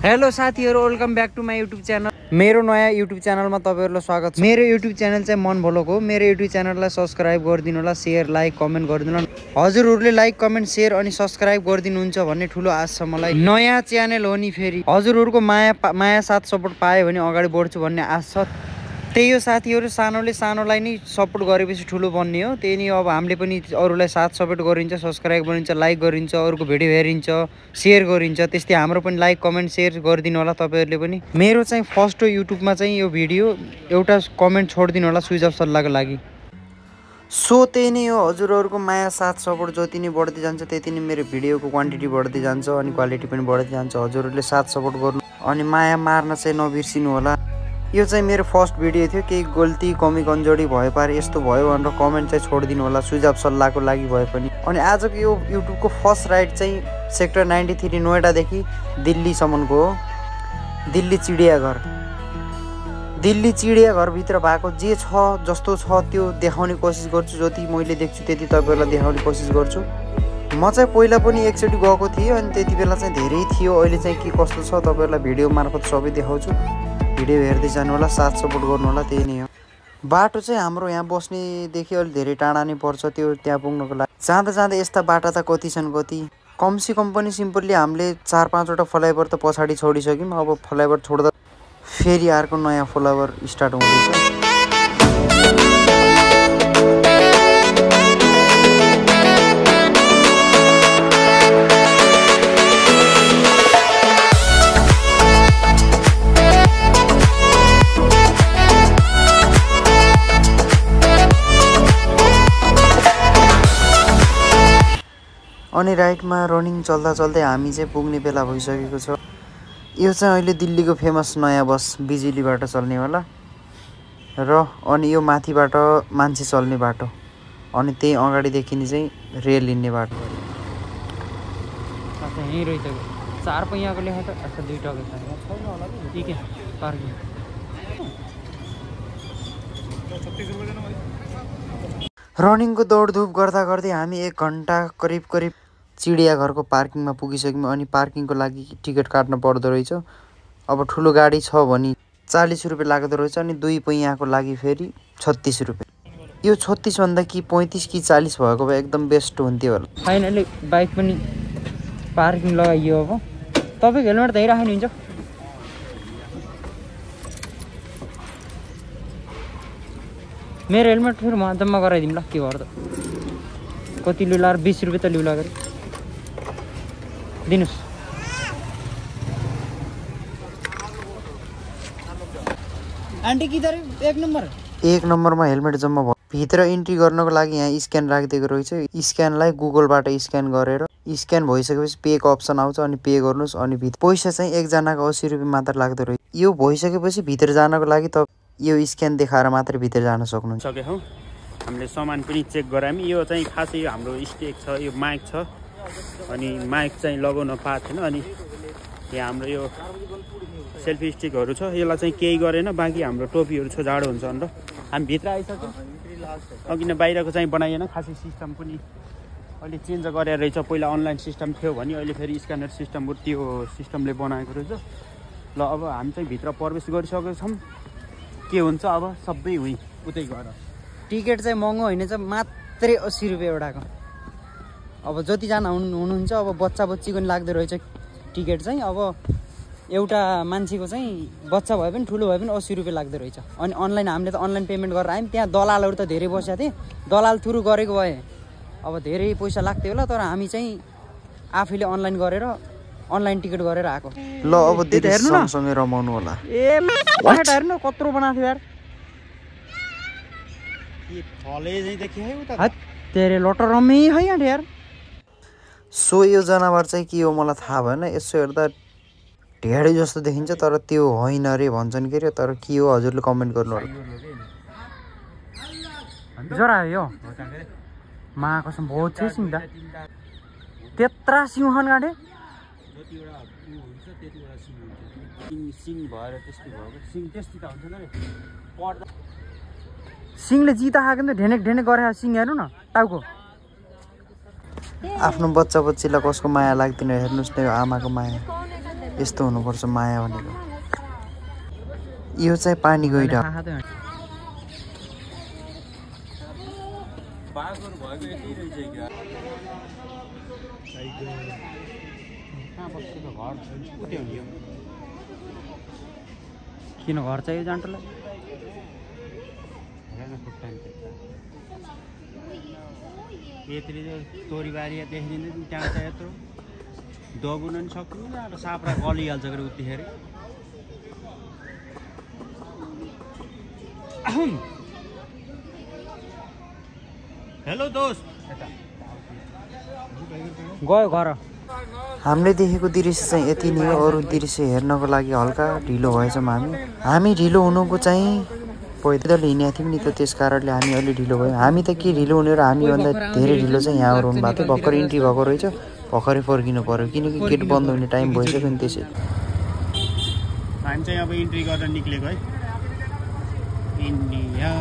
Hello साथीहरु, welcome back to my YouTube channel. मेरो नयाँ युट्युब च्यानलमा तपाईहरुलाई स्वागत छ। मेरो युट्युब च्यानल चाहिँ मन भ्लग हो। मेरो युट्युब च्यानललाई सब्स्क्राइब गरिदिनु होला, शेयर लाइक कमेन्ट गरिदिनु होला। हजुरहरुले लाइक कमेन्ट शेयर अनि सब्स्क्राइब गरिदिनुहुन्छ भन्ने ठुलो आश छ मलाई। नयाँ च्यानल हो नि, फेरि हजुरहरुको माया साथ सपोर्ट पाए भने अगाडि बढ्छु भन्ने आश छ। त्यही हो साथीहरु, सानोले सानोलाई नै सपोर्ट गरेपछि ठुलो बन्ने हो। त्यही नै अब हामीले पनि अरूलाई साथ सपोर्ट गरिन्छ, सब्स्क्राइब गरिन्छ, लाइक गरिन्छ, अरूको भिडियो हेरिन्छ, शेयर गरिन्छ। त्यस्तै हाम्रो पनि लाइक कमेन्ट शेयर गरिदिनु होला तपाईहरुले पनि। मेरो चाहिँ फर्स्ट हो युट्युबमा चाहिँ यो भिडियो। एउटा कमेन्ट छोडिदिनु होला सुझाव सल्लाहको लागि। सो त्यही नै हो, हजुरहरुको माया साथ सपोर्ट जति नै बढ्दै जान्छ त्यति नै मेरो भिडियोको क्वान्टिटी बढ्दै जान्छ अनि क्वालिटी पनि बढ्दै जान्छ। हजुरहरुले साथ सपोर्ट गर्नु अनि माया मार्न चाहिँ नबिर्सिनु होला। यो चाहिँ मेरो फर्स्ट भिडियो थियो। केही गल्ती कमी कमजोरी भए पारे यस्तो भयो भनेर कमेन्ट चाहिँ छोडिदिनु होला सुझाव सल्लाहको लागि भए पनि। अनि आजको यो युट्युबको फर्स्ट राइड चाहिँ सेक्टर 93 नोएडादेखि दिल्लीसम्मको हो। दिल्ली चिडियाघर। दिल्ली चिडियाघरभित्र भएको जे छ जस्तो छ त्यो देखाउने कोसिस गर्छु। जति मैले देख्छु त्यति तपाईहरुलाई देखाउने कोसिस गर्छु। म चाहिँ पहिला पनि एकचोटि गएको थिएँ अनि त्यति बेला चाहिँ धेरै थियो। अहिले चाहिँ के कस्तो छ तपाईहरुलाई भिडियो मार्फत सबै देखाउँछु। भिडियो हेर्दै जानु होला, साथ सपोर्ट गर्नु होला। त्यही नै हो। बाटो चाहिँ हाम्रो यहाँ बस्नेदेखि अलि धेरै टाढा नै पर्छ। त्यो त्यहाँ पुग्नको लागि जाँदा जाँदा यस्ता बाटा त कति छन् कति। कमसी कम पनि सिम्पल्ली हामीले 4-5 वटा फ्लाइओभर त पछाडि छोडिसक्यौँ। अब फ्लाइओभर छोड्दा फेरि अर्को नयाँ फ्लाइओभर स्टार्ट हुँदैछ। अनि राइटमा रनिङ चल्दा चल्दै हामी चाहिँ पुग्ने बेला भइसकेको छ। यो चाहिँ अहिले दिल्लीको फेमस नयाँ बस बिजुलीबाट चल्नेवाला र अनि यो माथिबाट मान्छे चल्ने बाटो अनि त्यही अगाडिदेखि नै चाहिँ रेल हिँड्ने बाटो। यहीँ रहिसक्यो 4 पैयाको लेखा त 2 टका छैन होला कि ठीक है पार्किङ। रनिङको दौडधुप गर्दा गर्दै हामी 1 घन्टा करिब चिडियाघरको पार्किङमा पुगिसक्यौँ। अनि पार्किङको लागि टिकट काट्न पर्दो रहेछ। अब ठुलो गाडी छ भने 40 रुपियाँ लाग्दो रहेछ अनि 2 पैयाको लागि फेरि 36 रुपियाँ। यो 36 भन्दा कि 35 कि 40 भएको भए एकदम बेस्ट हुन्थ्यो होला। फाइनली बाइक पनि पार्किङ लगाइयो। अब तपाईको हेलमेट त राख्नु हुन्छ। मेरो हेलमेट फेरि म जम्मा गराइदिउँ ल के गर्दा कति लिउला 20 रुपियाँ त लिउला गरे दिनुस्। आन्टी किधर 1 नम्बरमा हेलमेट जम्मा भयो। भित्र इन्ट्री गर्नको लागि यहाँ स्क्यान राखिदिएको रहेछ। स्क्यानलाई गुगलबाट स्क्यान गरेर स्क्यान भइसकेपछि पेको अप्सन आउँछ अनि पे गर्नुस्। अनि भित्र पैसा चाहिँ एकजनाको 80 रुपियाँ मात्र लाग्दो रहेछ। यो भइसकेपछि भित्र जानको लागि त यो स्क्यान देखाएर मात्रै भित्र जान सक्नुहुन्छ। सक्यौँ हामीले सामान पनि चेक गरायौँ। यो चाहिँ खासै हाम्रो स्टेक छ, यो माइक छ अनि माइक चाहिँ लगाउन पाएको थिएन। अनि यहाँ हाम्रो यो सेल्फी स्टिकहरू छ, यसलाई चाहिँ केही गरेन। बाँकी हाम्रो टोपीहरू छ, जाडो हुन्छ भनेर हामी भित्र आइसक्यौँ। किन बाहिरको चाहिँ बनाइएन, खासै सिस्टम पनि अहिले चेन्ज गरेर रहेछ। पहिला अनलाइन सिस्टम थियो भने अहिले फेरि स्क्यानर सिस्टम त्यो सिस्टमले बनाएको रहेछ। ल अब हामी चाहिँ भित्र प्रवेश गरिसकेको छौँ। के हुन्छ अब सबै उतै गएर टिकट चाहिँ महँगो होइन चाहिँ मात्रै 80 रुपियाँ एउटाको। अब जतिजना हुनुहुन्छ अब बच्चा बच्चीको नि लाग्दो रहेछ टिकट चाहिँ। अब एउटा मान्छेको चाहिँ बच्चा भए पनि ठुलो भए पनि 80 रुपियाँ लाग्दो रहेछ। अनि अनलाइन हामीले त अनलाइन पेमेन्ट गरेर आयौँ। त्यहाँ दलालहरू त धेरै बसेको थिए। दलाल थ्रु गरेको भए अब धेरै पैसा लाग्थ्यो होला। तर हामी चाहिँ आफैले अनलाइन गरेर अनलाइन टिकट गरेर आएको। ल अब दिदी सँगसँगै रमाउनु होला। ए हेर्नु कत्रो बनाएको थियो यार। ये फले चाहिँ देखियो है उता हत तेरे लटर रमी है यार। सो यो जनावर चाहिँ के हो मलाई थाहा भएन। यसो हेर्दा ढेडै जस्तो देखिन्छ तर त्यो होइन रे भन्छन् के रे। तर के हो हजुरले कमेन्ट गर्नु होला। जरा यो मा कसम बहुत छ सिङ दा त्यत्रा सिंहन गाडे सिङ भएर त्यस्तै भयो। सिङ त्यस्तै त हुन्छ नि पर्दा सिङले जिता खाएको नि त ढेनेक ढेनेक गरे सिङ हेर्नु न टाउको आफ्नो बच्चा बच्चीलाई कसको माया लाग्दैन हेर्नुहोस् न यो आमाको माया यस्तो हुनुपर्छ माया भनेको यो चाहिँ पानी गइरा किन घर चाहियो जान्टोलाई यत्रो तोरी बारी देखिँदैन त्यहाँ चाहिँ यत्रो दगुन नि सक्दैन साप्रा गलिहाल्छ गरे उतिखेर हेलो दोस्त गयो घर हामीले देखेको दृश्य चाहिँ यति नै हो अरू दृश्य हेर्नको लागि हल्का ढिलो भएछौँ हामी ढिलो हुनुको चाहिँ पैदल हिँडेको थियौँ नि त त्यस कारणले हामी अलि ढिलो भयो हामी त के ढिलो हुने र हामीभन्दा धेरै ढिलो चाहिँ यहाँ आउनु भएको थियो भर्खर इन्ट्री भएको रहेछ भर्खरै फर्किनु पर्यो किनकि गेट बन्द हुने टाइम भइसक्यो नि त्यसै हामी चाहिँ अब इन्ट्री गरेर निक्लेको है इन्डिया